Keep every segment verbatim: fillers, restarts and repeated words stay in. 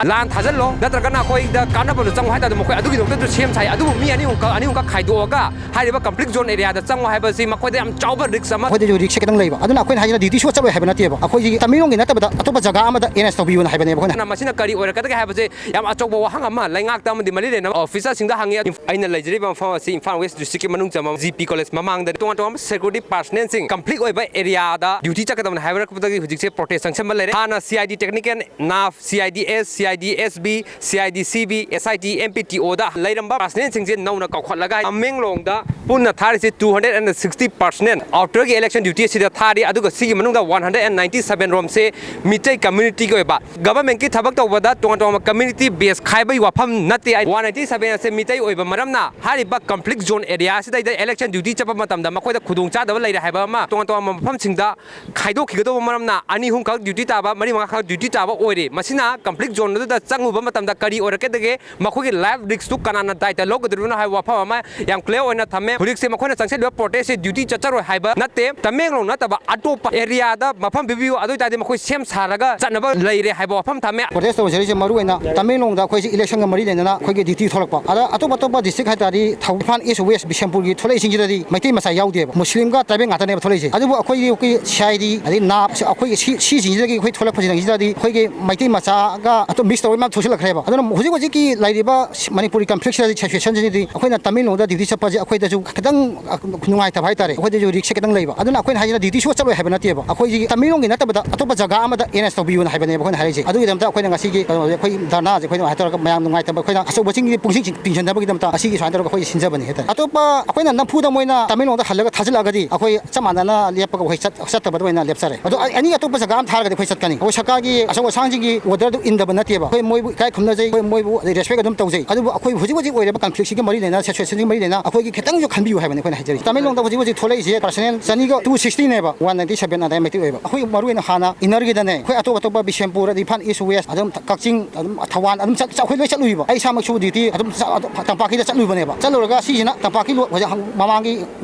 ꯂꯥꯟ ꯊꯥꯖꯤꯜꯂꯣ, ꯅꯠꯇ꯭ꯔꯒꯅ ꯑꯩꯈꯣꯏꯗ ꯀꯥꯟꯅꯕꯗꯣ ꯆꯪꯉꯣ ꯍꯥꯏ ꯇꯥꯔꯗꯤ ꯃꯈꯣꯏ ꯑꯗꯨꯒꯤꯗꯃꯛꯇꯁꯨ ꯁꯦꯝ ꯁꯥꯏ꯫ ꯑꯗꯨꯕꯨ ꯃꯤ ꯑꯅꯤ ꯑꯍꯨꯝꯈꯛ, ꯑꯅꯤ ꯑꯍꯨꯝꯈꯛ ꯈꯥꯏꯗꯣꯛꯑꯒ ꯍꯥꯏꯔꯤꯕ ꯀꯟꯐ꯭ꯂꯤꯛ ꯖꯣꯟ ꯑꯦꯔꯤꯌꯥꯗ ꯆꯪꯉꯣ ꯍꯥꯏꯕꯁꯤ ꯃꯈꯣꯏꯗ ꯌꯥꯝ ꯆꯥꯎꯕ ꯔꯤꯛꯁ ꯑꯃ꯫ ꯑꯩꯈꯣꯏꯗꯁꯨ ꯔꯤꯛꯁꯁꯦ ꯈꯤꯇꯪ ꯂꯩꯕ꯫ ꯑꯗꯨꯅ ꯑꯩꯈꯣꯏꯅ ꯍꯥꯏꯁꯤꯅ ꯗ꯭ꯌꯨꯇꯤ ꯁꯨ ꯆꯠꯂꯣꯏ ꯍꯥꯏꯕ ꯅꯠꯇꯦꯕ, ꯑꯩꯈꯣꯏꯒꯤ ꯇꯃꯦꯡꯂꯣꯡꯒꯤ ꯅꯠꯇꯕꯗ ꯑꯇꯣꯞꯄ ꯖꯒꯥ ꯑꯃꯗ ꯑꯦꯔꯦꯟꯖ ꯇꯧꯕꯤꯌꯨꯅ ꯍꯥꯏꯕꯅꯦꯕ ꯑꯩꯈꯣꯏꯅ꯫ ꯑꯗꯨꯅ ꯃꯁꯤꯅ ꯀꯔꯤ ꯑꯣꯏꯔꯛꯀꯗꯒꯦ ꯍꯥꯏꯕꯁꯦ ꯌꯥꯝ ꯑꯆꯧꯕ ꯋꯥꯍꯪ ꯑꯃ ꯂꯩꯉꯥꯛꯇ ꯑꯃꯗꯤ ꯃꯔꯤ ꯂꯩꯅꯕ ꯑꯣꯐꯤꯁꯔꯁꯤꯡꯗ ꯍꯪꯉꯤ꯫ ꯑꯩꯅ ꯂꯩꯖꯔꯤꯕ ꯃꯐꯝ ꯑꯁꯤ ꯏꯝꯐꯥꯜ ꯋꯦꯁ ꯗꯤꯁꯇ꯭ꯔꯤꯛꯀꯤ ꯃꯅꯨꯡ ꯆꯟꯕ ꯖꯤ ꯄꯤ ꯀꯣꯂꯦꯖ ꯃꯃꯥꯡꯗ ꯇꯣꯉꯥꯟ ꯇꯣꯉꯥꯟꯕ ꯁꯦꯀ꯭ꯌꯨꯔꯤꯇꯤ ꯄꯥꯔꯁꯅꯦꯜꯁꯤꯡ ꯀꯟꯐ꯭ꯂꯤꯛ ꯑꯣꯏꯕ ꯑꯦꯔꯤꯌꯥꯗ ꯗ꯭ꯌꯨꯇꯤ ꯆꯠꯀꯗꯕꯅꯤ ꯍꯥꯏꯔꯛꯄꯗꯒꯤ ꯍꯧꯖꯤꯛꯁꯦ ꯄ꯭ꯔꯣꯇꯦꯁ ꯆꯪꯁꯤꯟꯕ ꯂꯩꯔꯦ꯫ ꯍꯥꯟꯅ ꯁꯤ ꯑꯥꯏ ꯗꯤ ꯇꯦꯛꯅꯤꯀꯦꯜ, ꯅꯥꯞ, ꯁꯤ ꯑꯥꯏ ꯗꯤ ꯑꯦꯁ, ꯁꯤ ꯑꯥꯏ ꯗꯤ ꯑꯦꯁ ꯕꯤ, ꯁꯤ I D C B, S I T, M P T ꯑꯣꯗ ꯂꯩꯔꯝꯕ ꯄꯥꯔꯁꯅꯦꯜꯁꯤꯡꯁꯦ ꯅꯧꯅ ꯀꯧꯈꯠꯂꯒ ꯇꯃꯦꯡꯂꯣꯡꯗ ꯄꯨꯟꯅ ꯊꯥꯔꯤꯁꯦ two hundred and sixty personnel ꯑꯥꯎꯇꯔꯒꯤ ꯏꯂꯦꯛꯁꯟ ꯗ꯭ꯌꯨꯇꯤ ꯑꯁꯤꯗ ꯊꯥꯔꯤ꯫ ꯑꯗꯨꯒ ꯁꯤꯒꯤ ꯃꯅꯨꯡꯗ one hundred and ninety seven ꯔꯣꯝꯁꯦ ꯃꯤꯇꯩ ꯀꯝꯃ꯭ꯌꯨꯅꯤꯇꯤꯒꯤ ꯑꯣꯏꯕ꯫ ꯒꯚꯔꯟꯃꯦꯟꯠꯀꯤ ꯊꯕꯛ ꯇꯧꯕꯗ ꯇꯣꯉꯥꯟ ꯇꯣꯉꯥꯟꯕ ꯀꯝꯃ꯭ꯌꯨꯅꯤꯇꯤ ꯕꯦꯁ ꯈꯥꯏꯕꯒꯤ ꯋꯥꯐꯝ ꯅꯠꯇꯦ꯫ ꯋꯥꯟ ꯅꯥꯏꯟꯇꯤ ꯁꯚꯦꯟ ꯑꯁꯦ ꯃꯤꯇꯩ ꯑꯣꯏꯕ ꯃꯔꯝꯅ ꯍꯥꯏꯔꯤꯕ ꯀꯟꯐ꯭ꯂꯤꯛ ꯖꯣꯟ ꯑꯦꯔꯤꯌꯥ ꯑꯁꯤꯗꯩꯗ ꯏꯂꯦꯛꯁꯟ ꯗ꯭ꯌꯨꯇꯤ ꯆꯠꯄ ꯃꯇꯝꯗ ꯃꯈꯣꯏꯗ ꯈꯨꯗꯣꯡꯆꯥꯗꯕ ꯂꯩꯔꯦ ꯍꯥꯏꯕ ꯑꯃ ꯇꯣꯉꯥꯟ ꯇꯣꯉꯥꯟꯕ ꯃꯐꯝꯁꯤꯡꯗ ꯈꯥꯏꯗꯣꯛꯈꯤꯒꯗꯧꯕ ꯃꯔꯝꯅ ꯑꯅꯤ ꯑꯍꯨꯝꯈꯛ ꯗ꯭ꯌꯨꯇꯤ ꯇꯥꯕ, ꯃꯔꯤ ꯃꯉꯥꯈꯛ ꯗ꯭ꯌꯨꯇꯤ ꯇꯥꯕ ꯑꯣꯏꯔꯦ꯫ ꯃꯁꯤꯅ ꯀꯟꯐ꯭ꯂꯤꯛ ꯖꯣꯟ ꯑꯗꯨꯗ ꯆꯪꯉꯨꯕ ꯃꯇꯝꯗ ꯀꯔꯤ ꯑꯣꯏꯔꯛꯀꯗꯒꯦ? ꯃꯈꯣꯏꯒꯤ ꯂꯥꯏꯐ ꯔꯤꯛꯁꯇꯨ ꯀꯅꯥꯅ ꯗꯥꯏꯇ ꯂꯧꯒꯗꯧꯔꯤꯕꯅꯣ ꯍꯥꯏꯕ ꯋꯥꯐꯝ ꯑꯃ ꯌꯥꯝ ꯀ꯭ꯂꯤꯌꯥꯔ ꯑꯣꯏꯅ ꯊꯝꯃꯦ꯫ ꯍꯧꯖꯤꯛꯁꯦ ꯃꯈꯣꯏꯅ ꯆꯪꯁꯤꯜꯂꯤꯕ ꯄ꯭ꯔꯣꯇꯦꯁꯁꯦ ꯗ꯭ꯌꯨꯇꯤ ꯆꯠꯆꯔꯣꯏ ꯍꯥꯏꯕ ꯅꯠꯇꯦ꯫ ꯇꯃꯦꯡꯂꯣꯡ ꯅꯠꯇꯕ ꯑꯇꯣꯞꯄ ꯑꯦꯔꯤꯌꯥꯗ ꯃꯐꯝ ꯄꯤꯕꯤꯌꯨ, ꯑꯗꯨ ꯑꯣꯏꯇꯥꯔꯗꯤ ꯃꯈꯣꯏ ꯁꯦꯝ ꯁꯥꯔꯒ ꯆꯠꯅꯕ ꯂꯩꯔꯦ ꯍꯥꯏꯕ ꯋꯥꯐꯝ ꯊꯝꯃꯦ꯫ ꯄ꯭ꯔꯣꯇꯦꯁ ꯇꯧꯖꯔꯤꯁꯦ ꯃꯔꯨ ꯑꯣꯏꯅ ꯇꯃꯦꯡꯂꯣꯡꯗ ꯑꯩꯈꯣꯏꯁꯦ ꯏꯂꯦꯛꯁꯟꯒ ꯃꯔꯤ ꯂꯩꯅꯅ ꯑꯩꯈꯣꯏꯒꯤ ꯗ꯭ꯌꯨꯇꯤ ꯊꯣꯛꯂꯛꯄ꯫ ꯑꯗ ꯑꯇꯣꯞ ꯑꯇꯣꯞꯄ ꯗꯤꯁꯇ꯭ꯔꯤꯛ ꯍꯥꯏ ꯇꯥꯔꯗꯤ ꯊꯧ-, ꯏꯝꯐꯥꯜ ꯏꯁ, ꯋꯦꯁ, ꯕꯤꯁꯦꯝꯄꯨꯔꯒꯤ ꯊꯣꯛꯂꯛꯏꯁꯤꯡꯁꯤꯗꯗꯤ ꯃꯩꯇꯩ ꯃꯆꯥ ꯌꯥꯎꯗꯦꯕ, ꯃꯨꯁꯂꯤꯝꯒ ꯇ꯭ꯔꯥꯏꯕꯦꯜ ꯉꯥꯛꯇꯅꯦꯕ ꯊꯣꯛꯂꯛꯏꯁꯦ꯫ ꯑꯗꯨꯕꯨ ꯑꯩꯈꯣꯏꯒꯤ, ꯑꯩꯈꯣꯏꯒꯤ ꯁꯤ ꯑꯥꯏ ꯗꯤ ꯑꯗꯩ ꯅꯥꯞ, ꯑꯩꯈꯣꯏꯒꯤ ꯁꯤ, ꯁꯤꯁꯤꯡꯁꯤꯗꯒꯤ ꯑꯩꯈꯣꯏ ꯊꯣꯛꯂꯛꯄꯁꯤꯡꯁꯤꯗꯗꯤ ꯑꯩꯈꯣꯏꯒꯤ ꯃꯩꯇꯩ ꯃꯆꯥꯒ ꯑꯗꯨꯝ ꯃꯤꯛꯁ ꯇꯧꯔꯒ ꯃꯌꯥꯝ ꯊꯣꯛꯆꯜꯂꯛꯈ꯭ꯔꯦꯕ꯫ ꯑꯗꯨꯅ ꯍꯧꯖꯤꯛ ꯍꯧꯖꯤꯛꯀꯤ ꯂꯩꯔꯤꯕ ꯃꯅꯤꯄꯨꯔꯤ ꯀꯟꯐ꯭ꯂꯤꯛꯁꯤꯗꯗꯤ, ꯁꯤꯆꯨꯋꯦꯁꯟꯁꯤꯗꯤ ꯑꯩꯈꯣꯏꯅ ꯇꯃꯦꯡꯂꯣꯡꯗ ꯗ꯭ꯌꯨꯇꯤ ꯆꯠꯄꯁꯦ ꯑꯩꯈꯣꯏꯗꯁꯨ ꯈꯤꯇꯪ, ꯑ, ꯅꯨꯡꯉꯥꯏꯇꯕ ꯍꯥꯏꯇꯥꯔꯦ꯫ ꯑꯩꯈꯣꯏꯗꯁꯨ ꯔꯤꯛꯁꯁꯦ ꯈꯤꯇꯪ ꯂꯩꯕ꯫ ꯑꯗꯨꯅ ꯑꯩꯈꯣꯏꯅ ꯍꯥꯏꯁꯤꯅ ꯗ꯭ꯌꯨꯇꯤ ꯁꯨꯡꯆꯠ ꯆꯠꯂꯣꯏ ꯍꯥꯏꯕ ꯅꯠꯇꯦꯕ꯫ ꯑꯩꯈꯣꯏꯁꯤ ꯇꯃꯦꯡꯂꯣꯡꯒꯤ ꯅꯠꯇꯕꯗ ꯑꯇꯣꯞꯄ ꯖꯒꯥ ꯑꯃꯗ ꯑꯦꯔꯦꯟꯖ ꯇꯧꯕꯤꯌꯨꯅ ꯍꯥꯏꯕꯅꯦꯕ ꯑꯩꯈꯣꯏꯅ ꯍꯥꯏꯔꯤꯁꯦ꯫ ꯑꯗꯨꯒꯤꯗꯃꯛꯇ ꯑꯩꯈꯣꯏꯅ ꯉꯁꯤꯒꯤ ꯀꯩꯅꯣꯁꯦ, ꯑꯩꯈꯣꯏ ꯙꯔꯅꯥꯁꯦ ꯑꯩꯈꯣꯏꯅ ꯁꯨꯃꯥꯏꯅ ꯇꯧꯔꯒ ꯃꯌꯥꯝ ꯅꯨꯡꯉꯥꯏꯇꯕ, ꯑꯩꯈꯣꯏꯅ ꯑꯆꯧꯕꯁꯤꯡꯒꯤ ꯄꯨꯛꯅꯤꯡ ꯆꯤꯡꯁꯤꯟꯅꯕꯒꯤꯗꯃꯛꯇ ꯑꯁꯤꯒꯤ ꯁꯨꯃꯥꯏꯅ ꯇꯧꯔꯒ ꯑꯩꯈꯣꯏ ꯁꯤꯟꯖꯕꯅꯤ ꯍꯥꯏꯇꯥꯔꯦ꯫ ꯑꯇꯣꯞꯄ ꯑꯩꯈꯣꯏꯅ ꯅꯝꯐꯨꯗ ꯃꯣꯏꯅ ꯇꯃꯦꯡꯂꯣꯡꯗ ꯍꯜꯂꯒ ꯊꯥꯖꯤꯜꯂꯛꯑꯒꯗꯤ ꯑꯩꯈꯣꯏ ꯆꯞ ꯃꯥꯟꯅꯅ ꯂꯦꯞꯄꯒ ꯑꯩꯈꯣꯏ ꯆꯠ-, ꯆꯠꯇꯕꯗ ꯑꯣꯏꯅ ꯂꯦꯞꯆꯔꯦ꯫ ꯑꯗꯣ ꯑ-, ꯑꯦꯅꯤ ꯑꯇꯣꯞꯄ ꯖꯒꯥ ꯑꯃ ꯊꯥꯔꯒꯗꯤ ꯑꯩꯈꯣꯏ ꯆꯠꯀꯅꯤ꯫ ꯑꯩꯈꯣꯏ ꯁꯔꯀꯥꯔꯒꯤ ꯑꯆꯧ ꯑꯁꯥꯡꯁꯤꯡꯒꯤ ꯑꯣꯔꯗꯔꯗꯨ ꯏꯟꯗꯕ ꯅꯠꯇꯦꯕ꯫ ꯑꯩꯈꯣꯏ ꯃꯣꯏꯕꯨ ꯏꯀꯥꯏ ꯈꯨꯝꯅꯖꯩ, ꯑꯩꯈꯣꯏ ꯃꯣꯏꯕꯨ ꯔꯦꯁꯄꯦꯛ ꯑꯗꯨꯝ ꯇꯧꯖꯩ꯫ ꯑꯗꯨꯕꯨ ꯑꯩꯈꯣꯏ ꯍꯧꯖꯤꯛ ꯍꯧꯖꯤꯛ ꯑꯣꯏꯔꯤꯕ ꯀꯟꯐ꯭ꯂꯤꯛꯁꯤꯒꯤ ꯃꯔꯤ ꯂꯩꯅꯅ, ꯁꯤꯆꯨꯋꯦꯁꯟꯒꯤ ꯃꯔꯤ ꯂꯩꯅꯅ ꯑꯩꯈꯣꯏꯒꯤ ꯈꯤꯇꯪꯁꯨ ꯈꯟꯕꯤꯌꯨ ꯍꯥꯏꯕꯅꯤ ꯑꯩꯈꯣꯏꯅ ꯍꯥꯏꯖꯔꯤꯁꯦ꯫ ꯇꯃꯦꯡꯂꯣꯡꯗ ꯍꯧꯖꯤꯛ ꯍꯧꯖꯤꯛ ꯊꯣꯛꯂꯛꯏꯁꯦ ꯄꯥꯔꯁꯅꯦꯜ ꯆꯅꯤꯒ ꯇꯨ ꯁꯤꯛꯁꯇꯤꯅꯦꯕ, ꯋꯥꯟ ꯅꯥꯏꯟꯇꯤ ꯁꯚꯦꯟ ꯑꯗꯥꯏ ꯃꯩꯇꯩ ꯑꯣꯏꯕ꯫ ꯑꯩꯈꯣꯏ ꯃꯔꯨ ꯑꯣꯏꯅ ꯍꯥꯟꯅ ꯏꯟꯅꯔꯒꯤꯗꯅꯦ, ꯑꯩꯈꯣꯏ ꯑꯇꯣꯞ ꯑꯇꯣꯞꯄ ꯕꯤꯁꯦꯝꯄꯨꯔ, ꯑꯗꯩ ꯏꯝꯐꯥꯜ ꯏꯁ, ꯋꯦꯁ, ꯑꯗꯨꯝ ꯀꯛꯆꯤꯡ, ꯑꯗꯨꯝ ꯊꯧꯕꯥꯜ ꯑꯗꯨꯝ ꯆꯠ-, ꯑꯩꯈꯣꯏ ꯂꯣꯏ ꯆꯠꯂꯨꯏꯕ꯫ ꯑꯩ ꯏꯁꯥꯃꯛꯁꯨ ꯗ꯭ꯌꯨꯇꯤ ꯑꯗꯨꯝ ꯆ-, ꯑꯗꯨꯝ ꯇꯝꯄꯥꯛꯀꯤꯗ ꯆꯠꯂꯨꯏꯕꯅꯦꯕ꯫ ꯆꯠꯂꯨꯔꯒ ꯁꯤꯁꯤꯅ ꯇꯝꯄꯥꯛꯀꯤ ꯂꯣ-, ꯍꯧꯖꯤꯛ ꯍꯪ-, ꯃꯃꯥꯡꯒꯤ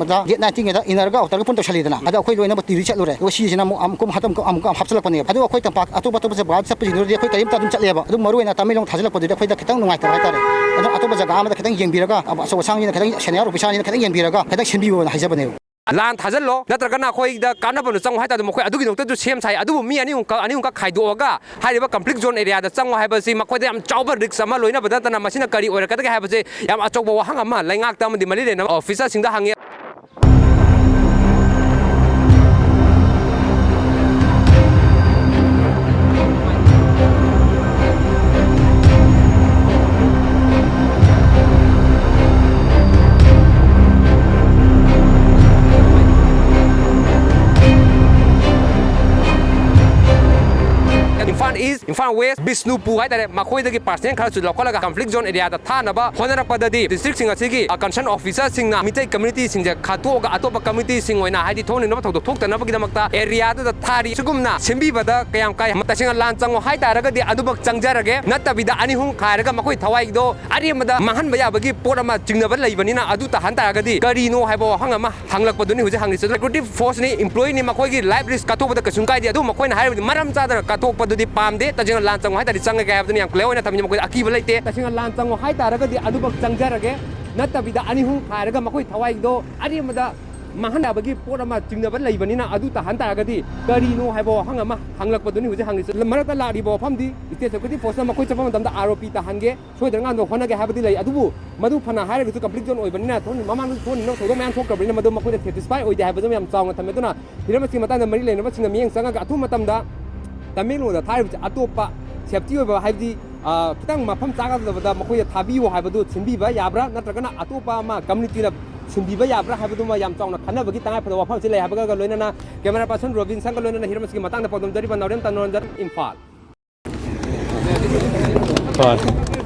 ꯗꯦꯠ ꯅꯥꯏꯟꯇꯤꯟꯒꯤꯗ ꯏꯟꯅꯔꯒ ꯑꯥꯎꯇꯔꯒ ꯄꯨꯟ ꯇꯧꯁꯜꯂꯤꯗꯅ꯫ ꯑꯗꯣ ꯑꯩꯈꯣꯏ ꯂꯣꯏꯅꯃꯛ ꯗ꯭ꯌꯨꯇꯤ ꯆꯠꯂꯨꯔꯦ꯫ ꯑꯗꯨꯒ ꯁꯤꯁꯤꯅ ꯑꯃꯨꯛ ꯑꯃꯨꯛ ꯍꯟꯗꯛ ꯑꯃꯨꯛ ꯍꯥꯞꯆꯤꯜꯂꯛꯄꯅꯦꯕ꯫ ꯑꯗꯨꯒ ꯑꯩꯈꯣꯏ ꯇꯝꯄꯥꯛ ꯑꯇꯣꯞ ꯑꯇꯣꯞꯄ ꯖꯒꯥꯗ ꯆꯠꯄꯁꯤꯡꯗꯨꯗꯤ ꯑꯩꯈꯣꯏ ꯀꯔꯤꯝꯇ ꯑꯗꯨꯝ ꯆꯠꯂꯦꯕ꯫ ꯑꯗꯨꯝ ꯃꯔꯨꯑꯣꯏꯅ ꯇꯃꯦꯡꯂꯣꯡ ꯊꯥꯖꯤꯜꯂꯛꯄꯗꯨꯗꯤ ꯑꯩꯈꯣꯏꯗ ꯈꯤꯇꯪ ꯅꯨꯡꯉꯥꯏꯇꯕ ꯍꯥꯏꯇꯥꯔꯦ꯫ ꯑꯗꯨꯝ ꯑꯇꯣꯞꯄ ꯖꯒꯥ ꯑꯃꯗ ꯈꯤꯇꯪ ꯌꯦꯡꯕꯤꯔꯒ, ꯑꯆꯧ ꯑꯁꯥꯡꯁꯤꯅ ꯈꯤꯇꯪ, ꯁꯦꯅꯤꯌꯔ ꯑꯣꯐꯤꯁꯥꯔꯁꯤꯅ ꯈꯤꯇꯪ ꯌꯦꯡꯕꯤꯔꯒ ꯈꯤꯇꯪ ꯁꯤꯟꯕꯤꯌꯣꯅ ꯍꯥꯏꯖꯕꯅꯦꯕ꯫ ꯂꯥꯟ ꯊꯥꯖꯤꯜꯂꯣ, ꯅꯠꯇ꯭ꯔꯒꯅ ꯑꯩꯈꯣꯏꯗ ꯀꯥꯟꯅꯕꯗꯣ ꯆꯪꯉꯣ ꯍꯥꯏ ꯇꯥꯔꯗꯤ, ꯃꯈꯣꯏ ꯑꯗꯨꯒꯤꯗꯃꯛꯇꯁꯨ ꯁꯦꯝ ꯁꯥꯏ꯫ ꯑꯗꯨꯕꯨ ꯃꯤ ꯑꯅꯤ ꯑꯍꯨꯝꯈꯛ, ꯑꯅꯤ ꯑꯍꯨꯝꯈꯛ ꯈꯥꯏꯗꯣꯛꯑꯒ ꯍꯥꯏꯔꯤꯕ ꯀꯟꯐ꯭ꯂꯤꯛ ꯖꯣꯟ ꯑꯦꯔꯤꯌꯥꯗ ꯆꯪꯉꯣ ꯍꯥꯏꯕꯁꯤ ꯃꯈꯣꯏꯗ ꯌꯥꯝ ꯆꯥꯎꯕ ꯔꯤꯛꯁ ꯑꯃ ꯂꯣꯏꯅꯕꯗ ꯅꯠꯇꯅ, ꯃꯁꯤꯅ ꯀꯔꯤ ꯑꯣꯏꯔꯛꯀꯗꯒꯦ ꯍꯥꯏꯕꯁꯤ ꯌꯥꯝ ꯑꯆꯧꯕ ꯋꯥꯍꯪ ꯑꯃ ꯂꯩꯉꯥꯛꯇ ꯑꯃꯗꯤ ꯃꯔꯤ ꯂꯩꯅꯕ ꯑꯣꯐꯤꯁꯥꯔꯁꯤꯡꯗ ꯍꯪꯉꯤ꯫ ꯏꯝꯐꯥꯜ ꯏꯁ, ꯏꯝꯐꯥꯜ ꯋꯦꯁ, ꯕꯤꯁꯅꯨꯄꯨꯔ ꯍꯥꯏꯇꯥꯔꯦ, ꯃꯈꯣꯏꯗꯒꯤ ꯄꯥꯔꯁꯦꯟ ꯈꯔꯁꯨ ꯂꯧꯈꯠꯂꯒ ꯀꯟꯐ꯭ꯂꯤꯛ ꯖꯣꯟ ꯑꯦꯔꯤꯌꯥꯗ ꯊꯥꯅꯕ ꯍꯣꯠꯅꯔꯛꯄꯗꯗꯤ, ꯗꯤꯁꯇ꯭ꯔꯤꯛꯁꯤꯡ ꯑꯁꯤꯒꯤ, ꯑ, ꯀꯟꯁꯔꯟ ꯑꯣꯐꯤꯁꯥꯔꯁꯤꯡꯅ ꯃꯤꯇꯩ ꯀꯝꯃ꯭ꯌꯨꯅꯤꯇꯤꯁꯤꯡꯁꯦ ꯈꯟꯗꯣꯛꯑꯒ ꯑꯇꯣꯞꯄ ꯀꯝꯃ꯭ꯌꯨꯅꯤꯇꯤꯁꯤꯡ ꯑꯣꯏꯅ, ꯍꯥꯏꯗꯤ, ꯊꯣꯛꯅꯤꯡꯅꯕ ꯊꯧꯗꯣꯛ ꯊꯣꯛꯇꯅꯕꯒꯤꯗꯃꯛꯇ ꯑꯦꯔꯤꯌꯥꯗꯨꯗ ꯊꯥꯔꯤ꯫ ꯁꯤꯒꯨꯝꯅ ꯁꯦꯝꯕꯤꯕꯗ ꯀꯌꯥꯝ ꯀꯥꯏ? ꯇꯁꯦꯡꯅ ꯂꯥꯟ ꯆꯪꯉꯣ ꯍꯥꯏ ꯇꯥꯔꯒꯗꯤ ꯑꯗꯨꯃꯛ ꯆꯪꯖꯔꯒꯦ, ꯅꯠꯇꯕꯤꯗ ꯑꯅꯤ ꯑꯍꯨꯝ ꯈꯥꯏꯔꯒ ꯃꯈꯣꯏ ꯊꯋꯥꯏꯗꯣ ꯑꯔꯦꯝꯕꯗ ꯃꯥꯡꯍꯟꯕ ꯌꯥꯕꯒꯤ ꯄꯣꯠ ꯑꯃ ꯆꯤꯡꯅꯕ ꯂꯩꯕꯅꯤꯅ, ꯑꯗꯨ ꯇꯥꯍꯟ ꯇꯥꯔꯒꯗꯤ ꯀꯔꯤꯅꯣ ꯍꯥꯏꯕ ꯋꯥꯍꯪ ꯑꯃ ꯍꯪꯂꯛꯄꯗꯨꯅꯤ ꯍꯧꯖꯤꯛ ꯍꯪꯂꯤꯁꯦ꯫ ꯁꯦꯀ꯭ꯌꯨꯔꯤꯇꯤ ꯐꯣꯔꯁꯅꯤ, ꯏꯝꯄ꯭ꯂꯣꯌꯤꯅꯤ, ꯃꯈꯣꯏꯒꯤ ꯂꯥꯏꯐ ꯔꯤꯁ꯭ꯛ ꯀꯠꯊꯣꯛꯄꯗ ꯀꯩꯁꯨꯝ ꯀꯥꯏꯗꯦ꯫ ꯑꯗꯨꯕꯨ ꯃꯈꯣꯏꯅ ꯍꯥꯏꯔꯤꯕꯗꯤ ꯃꯔꯝ ꯆꯥꯗꯅ ꯀꯠꯊꯣꯛꯄꯗꯨꯗꯤ ꯄꯥꯝꯗꯦ꯫ ꯇꯁꯦꯡꯅ ꯂꯥꯟ ꯆꯪꯉꯣ ꯍꯥꯏ ꯇꯥꯔꯗꯤ ꯆꯪꯉꯒꯦ ꯍꯥꯏꯕꯗꯨꯅꯤ ꯌꯥꯝ ꯀ꯭ꯂꯤꯌꯥꯔ ꯑꯣꯏꯅ ꯊꯝꯃꯤ꯫ ꯃꯈꯣꯏꯗ ꯑꯀꯤꯕ ꯂꯩꯇꯦ꯫ ꯇꯁꯦꯡꯅ ꯂꯥꯟ ꯆꯪꯉꯣ ꯍꯥꯏ ꯇꯥꯔꯒꯗꯤ ꯑꯗꯨꯃꯛ ꯆꯪꯖꯔꯒꯦ, ꯅꯠꯇꯕꯤꯗ ꯑꯅꯤ ꯑꯍꯨꯝ ꯈꯥꯏꯔꯒ ꯃꯈꯣꯏ ꯊꯋꯥꯏꯗꯣ ꯑꯔꯦꯝꯕꯗ ꯃꯥꯡꯍꯟꯅꯕꯒꯤ ꯄꯣꯠ ꯑꯃ ꯆꯤꯡꯅꯕ ꯂꯩꯕꯅꯤꯅ, ꯑꯗꯨ ꯇꯥꯍꯟ ꯇꯥꯔꯒꯗꯤ ꯀꯔꯤꯅꯣ ꯍꯥꯏꯕ ꯋꯥꯍꯪ ꯑꯃ ꯍꯪꯂꯛꯄꯗꯨꯅꯤ ꯍꯧꯖꯤꯛ ꯍꯪꯂꯤꯁꯦ꯫ ꯃꯔꯛꯇ ꯂꯥꯛꯂꯤꯕ ꯋꯥꯐꯝꯗꯤ, ꯁ꯭ꯇꯦꯠ ꯁꯦꯀ꯭ꯌꯨꯔꯤꯇꯤ ꯐꯣꯔꯁꯅ ꯃꯈꯣꯏ ꯆꯠꯄ ꯃꯇꯝꯗ ꯑꯥꯔ ꯑꯣ ꯄꯤ ꯇꯥꯍꯟꯒꯦ, ꯁꯣꯏꯗꯅ ꯉꯥꯝꯅꯕ ꯍꯣꯠꯅꯒꯦ ꯍꯥꯏꯕꯗꯤ ꯂꯩ꯫ ꯑꯗꯨꯕꯨ ꯃꯗꯨ ꯐꯅ ꯍꯥꯏꯔꯒꯁꯨ ꯀꯟꯐ꯭ꯂꯤꯛ ꯖꯣꯟ ꯑꯣꯏꯕꯅꯤꯅ, ꯊꯣꯛ-, ꯃꯃꯥꯡꯗꯁꯨ ꯊꯣꯛꯍꯟꯅꯤꯡꯗꯕ ꯊꯧꯗꯣꯛ ꯃꯌꯥꯝ ꯊꯣꯛꯈ꯭ꯔꯕꯅꯤꯅ, ꯃꯗꯨ ꯃꯈꯣꯏꯗ ꯁꯦꯇꯤꯁꯐꯥꯏ ꯑꯣꯏꯗꯦ ꯍꯥꯏꯕꯗꯨ ꯌꯥꯝ ꯆꯥꯎꯅ ꯊꯝꯃꯦ꯫ ꯑꯗꯨꯅ ꯍꯤꯔꯝ ꯑꯁꯤꯒꯤ ꯃꯇꯥꯡꯗ ꯃꯔꯤ ꯂꯩꯅꯕꯁꯤꯡꯅ ꯃꯤꯠꯌꯦꯡ ꯆꯪꯉꯒ ꯑꯊꯨꯕ ꯃꯇꯝꯗ ꯇꯃꯦꯡꯂꯣꯡꯗ ꯊꯥꯔꯤꯕꯁꯤ ꯑꯇꯣꯞꯄ ꯁꯦꯐꯇꯤ ꯑꯣꯏꯕ, ꯍꯥꯏꯕꯗꯤ, ꯑ, ꯈꯤꯇꯪ ꯃꯐꯝ ꯆꯥꯒꯗꯕꯗ ꯃꯈꯣꯏꯗ ꯊꯥꯕꯤꯌꯨ ꯍꯥꯏꯕꯗꯨ ꯁꯤꯟꯕꯤꯕ ꯌꯥꯕ꯭ꯔꯥ? ꯅꯠꯇ꯭ꯔꯒꯅ ꯑꯇꯣꯞꯄ ꯑꯃ ꯀꯝꯃ꯭ꯌꯨꯅꯤꯇꯤꯅ ꯁꯤꯟꯕꯤꯕ ꯌꯥꯕ꯭ꯔꯥ ꯍꯥꯏꯕꯗꯨꯃ ꯌꯥꯝ ꯆꯥꯎꯅ ꯈꯟꯅꯕꯒꯤ ꯇꯉꯥꯏꯐꯗꯕ ꯋꯥꯐꯝꯁꯤ ꯂꯩ ꯍꯥꯏꯕꯒ ꯂꯣꯏꯅꯅ, ꯀꯦꯃꯦꯔꯥ ꯄꯥꯔꯁꯟ ꯔꯣꯕꯤꯟꯁꯟꯒ ꯂꯣꯏꯅꯅ ꯍꯤꯔꯝ ꯑꯁꯤꯒꯤ ꯃꯇꯥꯡꯗ ꯄꯥꯎꯗꯝꯖꯔꯤꯕ ꯅꯥꯎꯔꯦꯝ ꯇꯅꯣꯔꯟꯖꯟ, ꯏꯝꯐꯥꯜ꯫ ꯐꯔꯦ꯫